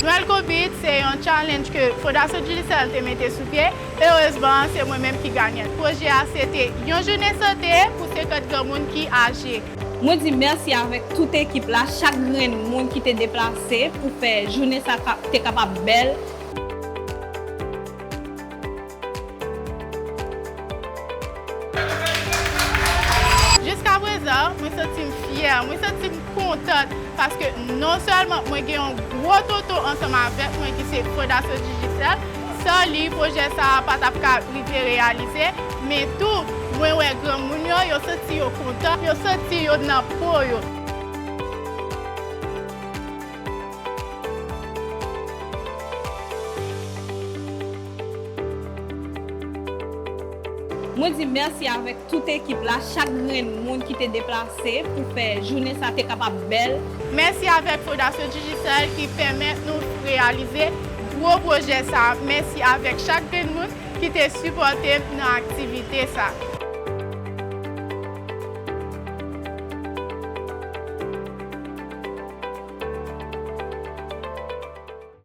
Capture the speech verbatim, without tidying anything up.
Nwèl Kobid se yon challenge ke Fondasyon Digicel te mete sou pye. Erezman, se mwen menm ki ganyan. Pwojè a se te yon jounen sante pou senkant granmoun ki aje. Mwen di mèsi avèk tout ekip la, chak grenn moun ki te deplase pou fè jounen sa ka- te kapab bèl. Jiska prezan, mwen santi m fyè, mwen santi m kontan, paske non sèlman mwen gen yon gwo tonton ansanm avèk mwen ki se Fondasyon Digicel, san li, pwojè sa a pa t ap ka rive reyalize, men tou, mwen wè granmoun yo, yo santi yo kontan, yo santi yo nan po yo. Mwen di mèsi avèk tout ekip la, chak grenn moun ki te deplase pou fè jounen sa te kapab bèl. Mèsi avèk Fondasyon Digicel ki pèmèt nou reyalize gwo pwojè sa. Mèsi avèk chak grenn moun ki te sipòte m nan aktivite sa.